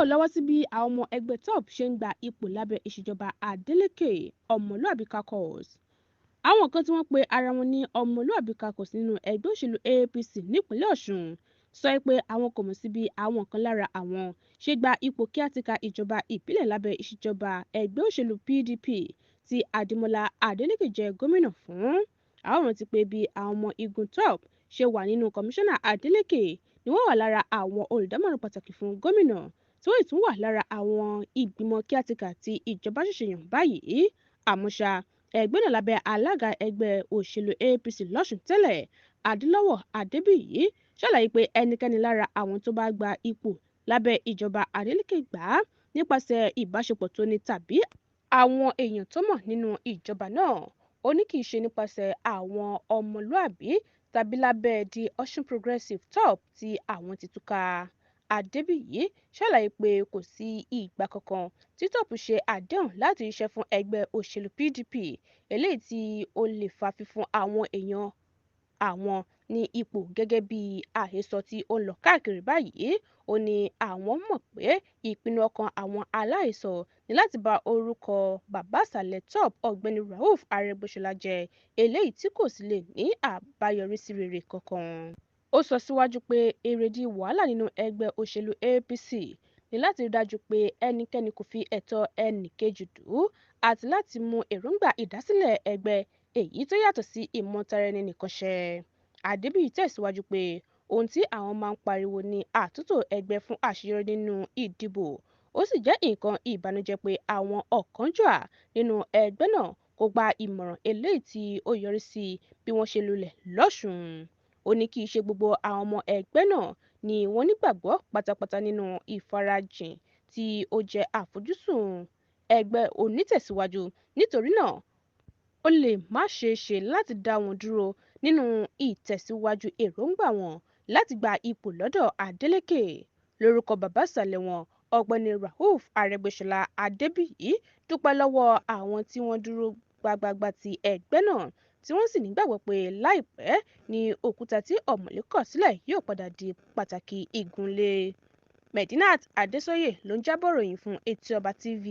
Ò lọ́wọ́ sí bí àwọn ọmọ ẹgbẹ́ TOP ṣe ń gba ipò lábẹ́ ìṣèjọba Adeleke, Ọmọlúàbí Caucus. Àwọn kan tí wọ́n pe ara wọn ní Ọmọlúàbí Caucus nínú ẹgbẹ́ òṣèlú APC nípínlẹ̀ Ọ̀ṣun sọ pé àwọn kò mọ̀ sí bí àwọn kan lára àwọn ṣe gba ipò kíátìkà ìjọba ìbílẹ̀ lábẹ́ ìṣèjọba ẹgbẹ́ òṣèlú PDP tí Adémọ́lá Adeleke jẹ́ gómìnà fún. A ó rántí pé bí àwọn ọmọ igun TOP ṣe wà nínú Kọmíṣánná Adeleke ni wọ́n wà lára àwọn olùdámọ̀ràn pàtàkì fún gómìnà, tí wọ́n sì tún wà lára àwọn ìgbìmọ̀ kíátìkà tí ìjọba ṣẹ̀ṣẹ̀ yàn báyìí. Àmọ́ ṣá, ẹgbẹ́ náà lábẹ́ alága ẹgbẹ́ òṣèlú APC lọ́sùn tẹ́lẹ̀, Adélọ́wọ̀ Adébíyì, ṣàlàyé pé ẹnikẹ́ni lára àwọn tó bá gba ipò lábẹ́ ìjọba Adeleke gbà á nípasẹ̀ ìbáṣepọ̀ tó ní tàbí àwọn èèyàn tó mọ̀ nínú ìjọba náà. Ó ní kì í ṣe nípasẹ̀ àwọn Ọmọlúàbí tàbí lábẹ́ The Osun Progressive (TOP) tí àwọn ti túká. Adébíyì ṣàlàyé pé kò sí ìgbà kankan tí TOP ṣe àdéhùn láti ṣiṣẹ́ fún ẹgbẹ́ òṣèlú PDP eléyìí tí ó lè fa fífún àwọn èèyàn àwọn ní ipò gẹ́gẹ́ bí àhesọ tí ó ń lọ káàkiri báyìí. Ó ní àwọn mọ̀ pé ìpinnu ọkàn àwọn aláhesọ ní láti ba orúkọ bàbá ìsàlẹ̀ TOP Ọ̀gbẹ́ni Rauf Arẹ́gbẹ́ṣọlá jẹ́, eléyìí tí kò sì lè ní àbáyọrísí rere kankan. Ó sọ síwájú pé èrèdí wàhálà nínú ẹgbẹ́ òṣèlú APC ní láti rí dájú pé ẹnikẹ́ni kò fi ẹ̀tọ́ ẹnìkejì dù ú àti láti mú èròńgbà ìdásílẹ̀ ẹgbẹ́ èyí tó yàtọ̀ sí ìmọ̀tara-ẹni nìkan ṣẹ. Adébíyì tẹ̀síwájú pé ohun tí àwọn máa ń pariwo ní àtúntò ẹgbẹ́ fún àṣeyọrí nínú ìdìbò, ó sì jẹ́ nǹkan ìbànújẹ́ pé àwọn ọ̀kánjúà nínú ẹgbẹ́ náà kò gba ìmọ̀ràn eléyìí tí ó yọrí sí bí wọ́n ṣe lulẹ̀ lọ́sùn. Ó ní kì í ṣe gbogbo àwọn ọmọ ẹgbẹ́ náà ni wọ́n nígbàgbọ́ pátápátá nínú ìfarajìn tí ó jẹ́ àfojúsùn ẹgbẹ́ onítẹ̀síwájú, nítorí náà ó lè má ṣeé ṣe láti dá wọn dúró nínú ìtẹ̀síwájú èròńgbà wọn láti gba ipò lọ́dọ̀ Adeleke. Lórúkọ bàbá ìsàlẹ̀ wọn, Ọ̀gbẹ́ni Rauf Arẹ́gbẹ́ṣọlá, Adébíyì dúpẹ́ lọ́wọ́ àwọn tí wọ́n dúró gbágbágbá ti ẹgbẹ́ náà, tí wọ́n sì nígbàgbọ́ pé láìpẹ́ ní òkúta tí ọ̀mọ̀lé kọ̀ sílẹ̀ yóò padà di pàtàkì igunlé. Medinat Adésóyè ló ń jábọ̀ ròyìn fún Etí Ọba TV.